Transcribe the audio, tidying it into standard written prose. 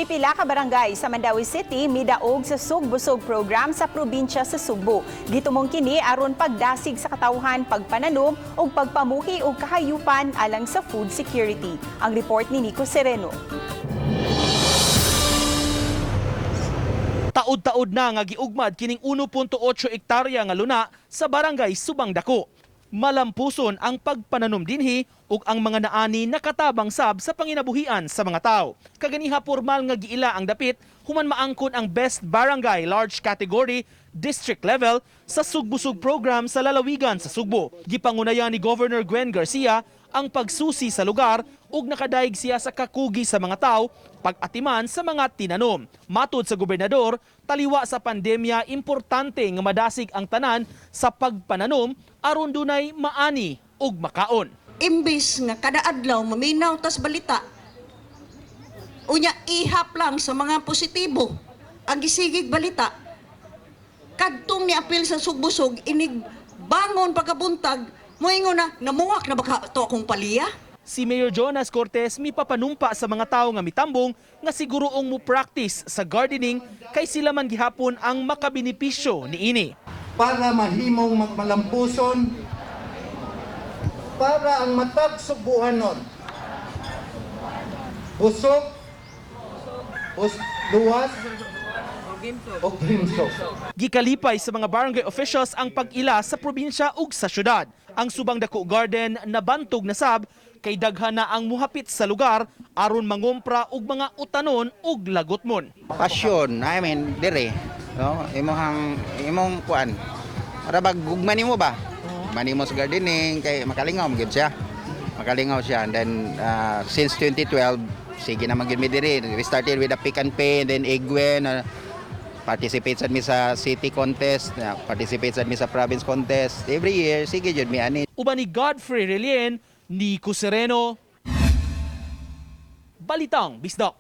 Pipila ka barangay sa Mandaue City midaog sa Sugbusog program sa probinsya sa Sugbo. Gitumong kini aron pagdasig sa katawhan, pagpananom ug pagpamuhi og kahayupan alang sa food security. Ang report ni Nico Sereno. Taud-taud na nga giugmad kining 1.8 ektarya nga luna sa barangay Subang Dako. Malampuson ang pagpananom dinhi ug ang mga naani nakatabang sab sa panginabuhian sa mga tao. Kaganiha, formal nga giila ang dapit human maangkon ang Best Barangay Large Category District Level sa Sugbusog program sa lalawigan sa Sugbo. Gipangunayan ni Governor Gwen Garcia ang pagsusi sa lugar ug nakadaig siya sa kakugi sa mga tao pag-atiman sa mga tinanom. Matod sa gobernador, taliwa sa pandemya, importante nga madasig ang tanan sa pagpananom aron dunay maani ug makaon. Imbis nga kada adlaw maminaw tas balita, unya ihap lang sa mga positibo ang gisigig balita, kadtong ni apil sa Sugbusog, inig bangon pagkabuntag, moingon na, "Namuwak na baka to akong palya?" Si Mayor Jonas Cortez mipapanumpa sa mga tao nga mitambong nga siguroong mo practice sa gardening kay sila man gihapon ang makabenepisyo niini. Para mahimong magmalampuson, para ang matag Sugbuanon busog, luwas ug himsog. Gikalipay sa mga barangay officials ang pag-ila sa probinsya ug sa syudad. Ang Subang Dako Garden nabantog na sab kay daghan na ang muhapit sa lugar aron mangumpra og mga utanon ug lagotmon. Passion, I mean, dire, no? Imong imong kuan. Para bag gugma nimo ba? Gugma nimo sa gardening kay makalingaw man gyud siya. Makalingaw siya, and then since 2012 sige naman gyud mi diri. We started with a pick and pay and then Egwen, participate sad mi sa city contest, participate sad mi sa province contest. Every year sige jud mi ani. Uban ni Godfrey Relien, Nico Sereno, Balitang Bisdak.